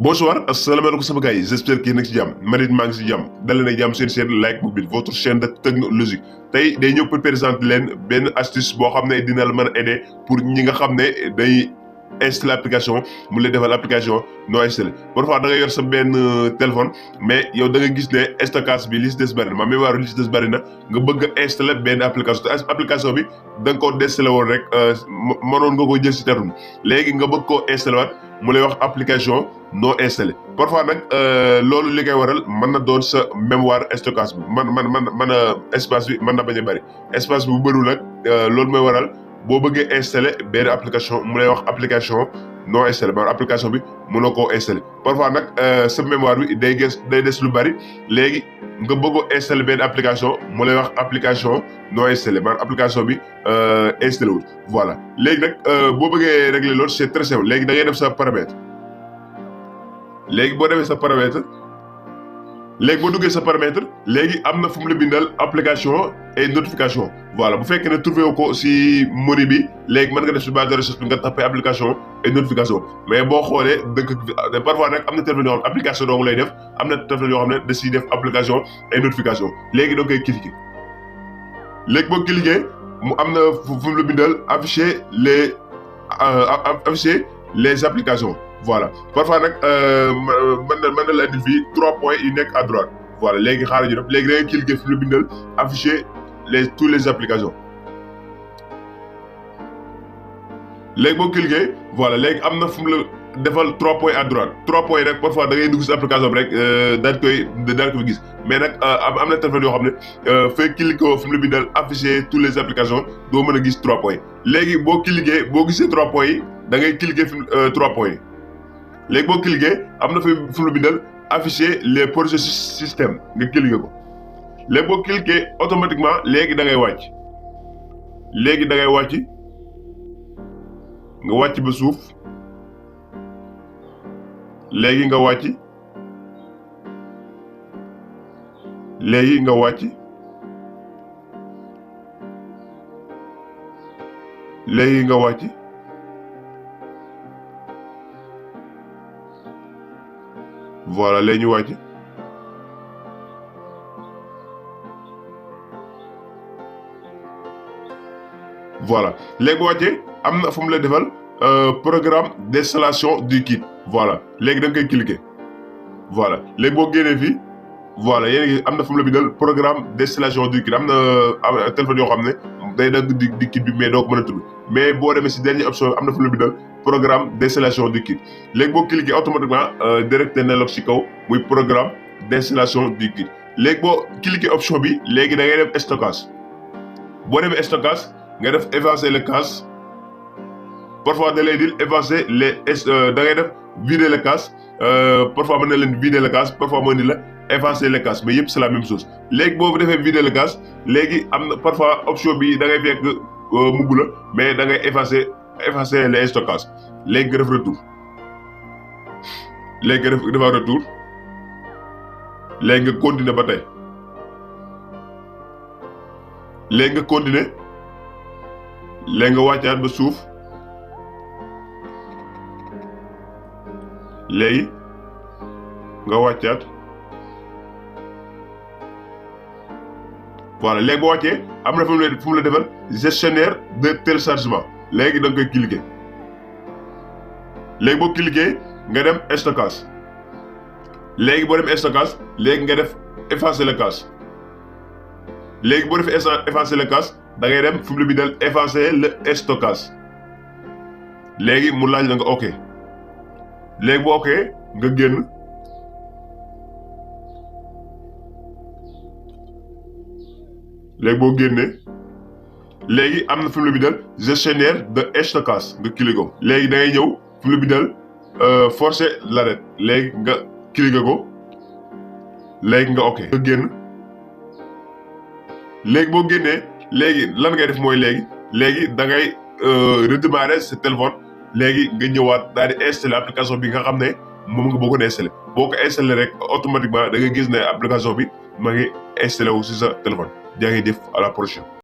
Bonsoir, asalaamaaleykum sama gars yi j'espère que yéen a ngi si jàmm man it maa ngi si jàmm dalee na jàmm seen chaîne Like Mobile votre chaîne de technologie tey day ñëw pour présenter leen benn astuce boo xam ne dina la mën a aider pour ñi nga xam ne day installer application mu lay defal application noo installé parfois da nga yor sa benn téléphone mais yow da nga gis ne stockage bi li si des bëri na ma mémoire li si des bëri na nga bëgg a installer benn application te application bi da nga koo désinstallé woon rek mënoon nga ko jël si téléphone léegi nga bëgg koo installé waat mu lay wax application non installé parfois nag loolu li koy waral mën na doon sa mémoire stockage bi man espace bi mën na bañ a bëri espace bi bu bëriwul nag loolu mooy waral boo bëggee installé benn application mu lay wax application non installé maanaam application bi mënoo koo installé parfois nag sa mémoire bi day des lu bëri léegi nga bëggoo installé benn application mu lay wax application non installé maanaam application bi installé wul voilà léegi nag boo bëggee régler loolu c'est très simple léegi da ngay def sa paramètre léegi boo demee sa paramètre léegi boo duggee sa paramètre léegi am na fu mu la bindal application et notification voilà bu fekkee ne trouvé wu ko si menu bi léegi mën nga def si barre de recherche bi nga tapé application et notification mais boo xoolee dëgg parfois nag am na téléphone yoo xam ne application dong lay def am na téléphone yoo xam ne da siy def application et notification léegi da nga koy cliquer léegi boo cliquer mu am na fu mu la bindal afficher les applications. Voilà parfois nag mën na la indi fii 3 points yu nekk à droite voilà léegi xaaral ñu def léegi da ngay cliquer fi lu bindal afficher tous les applications léegi boo cliquer voilà léegi am na fu mu la defal 3 points à droite 3 points yi nag parfois da ngay dugg si application bi rek daal koy gis mais nag am na téléphone yoo xam ne fekk cliquer fi mu la bindal afficher tous les applications doo mën a gis 3 points léegi boo cliquer boo gisee 3 points yi da ngay cliquer fi 3 points yi. léegi boo cliquer am na fi fu mu bindal afficher les processus système nga cliquer ko léegi boo cliquer automatiquement léegi da ngay wàcc léegi da ngay wàcc nga wàcc ba suuf léegi nga wàcc léegi nga wàcc léegi nga wàcc voilà léegi ñu wàcc voilà léegi bu wàccee am na fu mu la defal programme d'installation du kit voilà léegi da nga koy cliquer voilà léegi boo génnee fii voilà yéen am na fu mu la bindal programme d'installation du kit am na téléphone yoo xam ne day dagg di kit bi mais doo ko mën a tudd mais boo demee si dernière option am na fu mu la bindal programme d'installation du kit léegi boo cliquer automatiquement directé na la si kaw muy programme d'installation du kit léegi boo cliquer option bi léegi da ngay def stockage boo demee stockage nga def effacer les caches parfois da lay dil effacer da ngay def vider les caches parfois mën na leen vider les caches parfois mën ni la effacer les caches mais yëpp c'est la même chose léegi boo defee vider les caches léegi am na parfois option bi da ngay fekk mu bula mais da ngay effacer les stockages léegi nga def retour léegi nga defaat retour léegi nga continuer ba tey léegi nga continuer léegi nga wàccaat ba suuf léegi nga wàccaat voilà léegi boo wàccee am na fu mu la defal gestionnaire de téléchargement léegi da nga koy cliquer léegi boo cliquer nga dem stockage léegi boo dem stockage léegi nga def effacer le cache léegi boo defee effacer le cache da ngay dem fu mu la bindal effacer le stockage léegi mu laaj la nga ok léegi boo ok nga génn léegi boo génnee léegi am na fi mu la bindal gestionnaire de stockage nga cliquer ko léegi da ngay ñëw fi mu la bindal forcer l'arrêt léegi nga cliquer ko léegi nga ok nga génn léegi boo génnee léegi lan ngay def mooy léegi da ngay redémarrer sa téléphone léegi nga ñëwaat daal di installer application bi nga xam ne moom nga bëggoon installer boo ko installer rek automatiquement da nga gis ne application bi ma ngi installé wu si sa téléphone jaa ngi def à la prochaine.